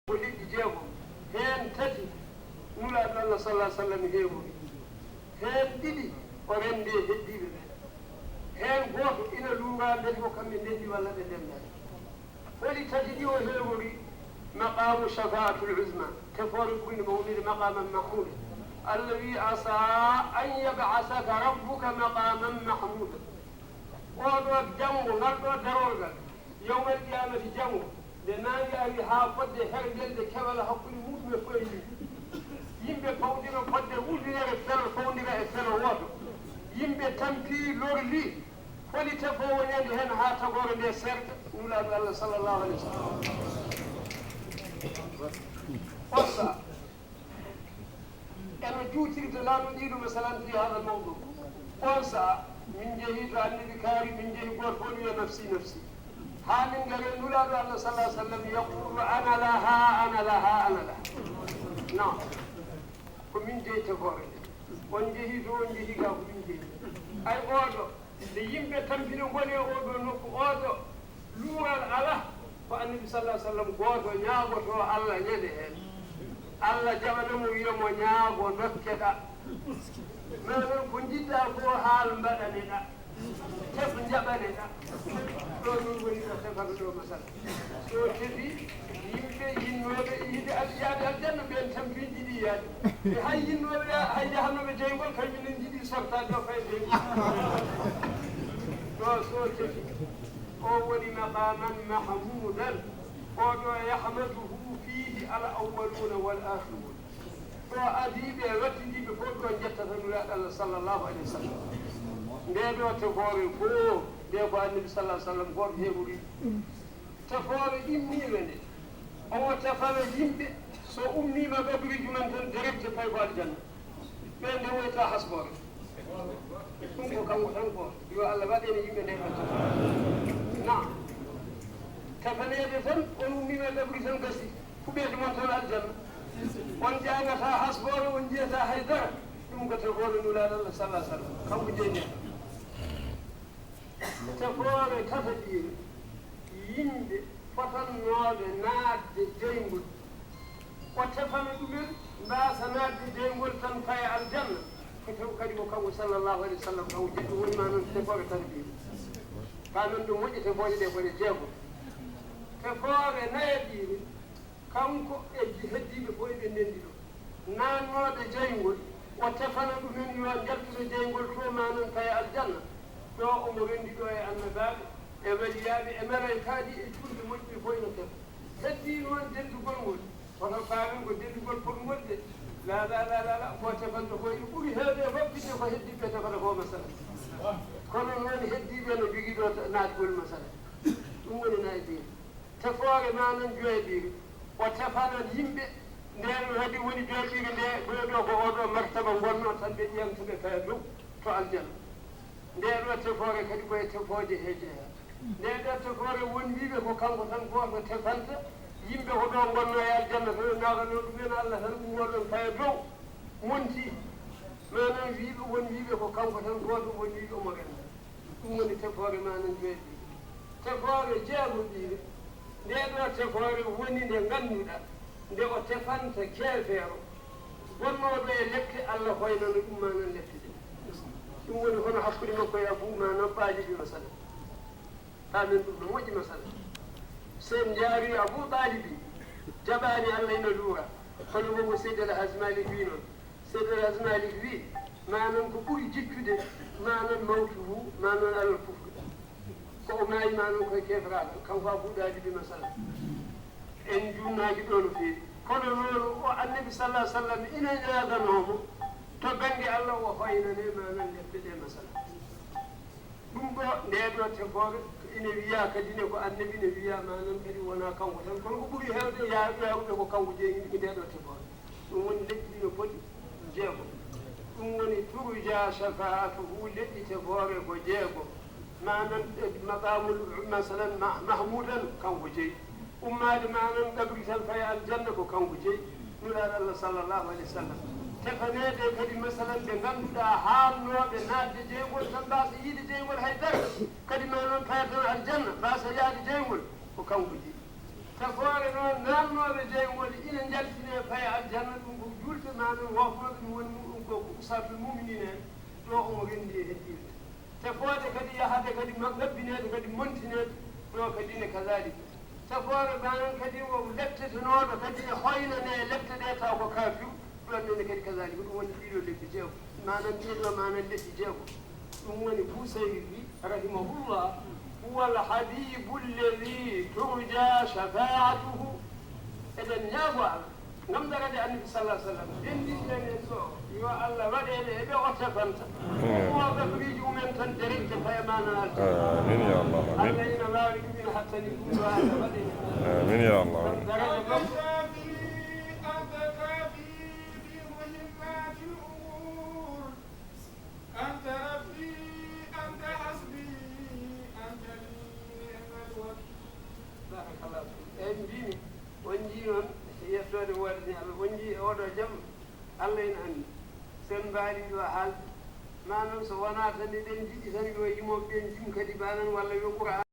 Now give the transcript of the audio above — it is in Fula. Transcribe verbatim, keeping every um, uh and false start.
ko leƴƴi jeegom, heen tati Nulaaɗo Allah sallallahu alaihi wasallam heewori, heen ɗiɗi o renndi e heddiiɓe ɓe, heen gooto ina luuraa mbele ko kamɓe ndenndi walla ɓe ndenndaani. Holi tati ɗi o heewori? Maqaamu shafaatul uzma, tefoore ɓurnde mawnude, maqaaman mahmuuda. Allah wiyi: "Asaa an yab'asaka rabbuka maqaaman mahmuuda." Oɗo janngo, ngal ɗo darorgal, yawmal qiyaamati janngo, nde naange ari haa fodde hergel, nde kewal hakkunde muɗum e koye mum, yimɓe pawdira fodde ujunere felo, fawdira e felo wooto, yimɓe tampi lorli, holi tefoowo ñande heen haa tagoore nde seerta? Nulaaɗo Allah sallallahu alaihi wasallam. On sa'a, eno juutirta laamɗo ɗiɗo, masalan, fi hada mawdu. On sa'a, min njehi to Annabi kaari, min njehi, gooto fof wiya: "Nafsi, nafsi." Haa min ngari Nulaaɗo Allah sallallahu alaihi wasallam, yaqulu: "Ana laha, ana laha, ana laha." Non. Ko min jeyi tefoore nde. On njehi to, on njehi ga, ko min jeyi. Ay, oɗo, nde yimɓe tampini ngoni e oɗo nokku, oɗo luural alaa, ko Annabi sallallahu alaihi wasallam gooto ñaagotoo Allah ñande heen. Allah jaɓana mo, wiya mo: "Ñaago, nokkeɗaa." Maanaam, ko njiɗɗaa ko haal, mbaɗaneɗaa. Tef, njaɓaneɗaa. Ɗo ɗum woni ɗo tefata ɗo, masala. So tefi, yimɓe yinnooɓe yiide al-, yaade aljanna ɓeen tampi njiɗi yaade. E hay yinnooɓe ya-, hay yahanooɓe jeyngol, kañum en njiɗi sortaade ɗo fayde. Ɗo so tefi, o woni maqaman mahmudan. Oɗo yahmaduhu fihi al awwaluna wal akhirun. Ɗo adiiɓe e wattindiiɓe fof ɗo njettata Nulaaɗo Allah sallallahu alaihi wasallam. Nde ɗo tefoore goo, nde ko Annabi sallallahu alaihi wasallam gooto heɓori. Tefoore ɗimmiiɓe nde, omo tefana yimɓe, so ummiima gabriiji mum tan direct pay ko aljanna. Ɓe ndewoyta hasboore. Ɗum ko kanko tan ko yo Allah waɗ en yimɓe nde ɗon tefoore. Naam. Tefaneede tan, on ummiima gabri tan gasi. Kuɓeeje mon toon aljanna. On ƴaŋataa hasboore, on njiyataa hay dara. Ɗum ko tefoore Nulaaɗo Allah sallallahu alaihi wasallam. Kanko jeyi nde. Tefoore tataɓiire, yimɓe fotannooɓe naatde jeyngol. O tefana ɗumen, mbaasa naatde jeyngol tan, faya aljanna. Ko taw kadi ko kanko sallallahu alaihi wasallam, kanko jeyi ɗum, woni ma noon tefoore tataɓiire. Paamen ɗum moƴƴi, tefooje ɗe ko ɗe jeego. Tefoore nayaɓiire, kanko e ji-, heddiiɓe fof eɓe ndenndi ɗo. Naatnooɓe jeyngol, o tefana ɗumen yo njaltude jeyngol to, ma noon tawi aljanna. Ɗo omo renndi ɗo e annabaaɓe, e waliyaaɓe, e malaykaaji, e juulɓe moƴƴuɓe fof ina tefa. Heddii noon denndugol ngol, kono paamen ko denndugol potngol de. La, la, la, la, la, ko tefanɗo ko ina ɓuri heewde e wappitde ko heddiiɓe tefata ko, masala. Kono noon heddiiɓe no njogii ɗo ta-, naatgol, masala. Ɗum woni naatgol. Tefoore ma noon joyaɓiire, o tefana yimɓe, ndeen waɗi woni joyaɓiire nde, ɗo ɗo ko oɗo martaba ngonno tan, ɓe ƴeewta ɓe paya dow to aljanna. Nde ɗo tefoore kadi ko e tefooje he jeyaa. Nde ɗo tefoore wondiiɓe ko kanko tan gooto tefanta, yimɓe ko ɗo ngonno e aljanna tan, naatano ɗumen Allah tan, ɗum oɗon paya dow, monti. Maanaam wiiɓe wondiiɓe ko kanko tan gooto wondiiɓe omo renda. Ɗum woni tefoore ma noon joyaɓiire. Tefoore jeegoɓiire, nde ɗo tefoore woni nde ngannduɗaa, nde o tefanta keefeero, gonnooɗo e lepte, Allah hoynana ɗum ma noon lepte ɗe. Ɗum woni hono hakkunde makko e Abu, ma noon Taalibi, masala. Paamen ɗum no moƴƴi, masala. So en njaari Abu Taalibi, jaɓaani Allah ina luura, hono mo Seydi El Hadji Malick wi noon. Seydi El Hadji Malick wi, maanaam ko ɓuri jiccude, maanaam mawtuhu, maanaam alal kufri. Ko o maayi, maanaam koye keeferaagal, kanko Abu Taalibi, masala. En juumnaaki ɗo no feewi. Kono noon o Annabi sallallahu alaihi wasallam ina ñaaganoo mo to bannge Allah o hoynane, maanaam lepte ɗe, masala. Ɗum ɗo, nde ɗo tefoore, ina wiya kadi ne ko Annabi ne wiya, maanaam kadi wona kanko tan. Kono ko ɓuri heewde ya-, yaaruɓe ko kanko jeyi nde ɗo tefoore. Ɗum woni leƴƴi ɗi no poti jeego. Ɗum woni turja shafaatuhu, leƴƴi tefoore ko jeego. Maanaam, eh, maqaamul, masalan, ma-, mahmudan, kanko jeyi. Ummaade maanaam qabri tan faya aljanna, ko kanko jeyi. Nulaaɗo Allah sallallahu alaihi wasallam. Tefaneede kadi, masalan, ɓe ngannduɗaa haannooɓe naatde jeyngol tan mbaasa yiide jeyngol hay dara. Kadi maanaam faya tan aljanna, mbaasa yaade jeyngol, ko kanko jeyi. Safoore noon, naamnooɓe jeyngol ina njaltinee faye aljanna, ɗum ko juulɓe, maanaam wofnooɓe, ɗum woni muɗum ko, ko usaatul mu'miniina en, ɗo omo renndi e heddiiɓe. Safoode kadi, yahade kadi, ma-, ngabbineede kadi, montineede, ɗo kadi ne kazaalika. Safoore maanaam kadi o leptetenooɗo kadi ne hoynanee lepte ɗe taw ko kaafiru, ɗon ne kadi kazaalika. Ɗum woni ɗiɗo lebbi jeego, maanaam ɗiɗo, maanaam lebbi jeego. Ɗum woni Busayri rahimahullah, huwa alhabibu alladi turja shafaatuhu. Eɗen ñaago Allah ngam daraja Annabi sallallahu alaihi wasallam, denndinɗen en ɗo, yo Allah waɗ en e ɓe o tefanta. Amin. Mo ɓe ko miiji mumen tan derejde faye maana aljanna. Amin ya Allah, amin. Allah ina waawi ɗum, ina hattani ɗum ɗo, Allah waɗ en. Amin ya Allah, amin. Ngam daraja makko. أنت كافي بمهمات الأمور. أنت ربي، أنت حسبي، أنت لي نعم الوكيل. بارك الله فيك. Eyi, mbimi, on njii noon yettoode woodani Allah, on njii e oɗo jamma, Allah ina anndi. Sen mbaali ɗo haalde, maanaam so wonaa tan eɗen njiɗi tan yo yimooɓe ɓe njim kadi baanan walla yo Qur'an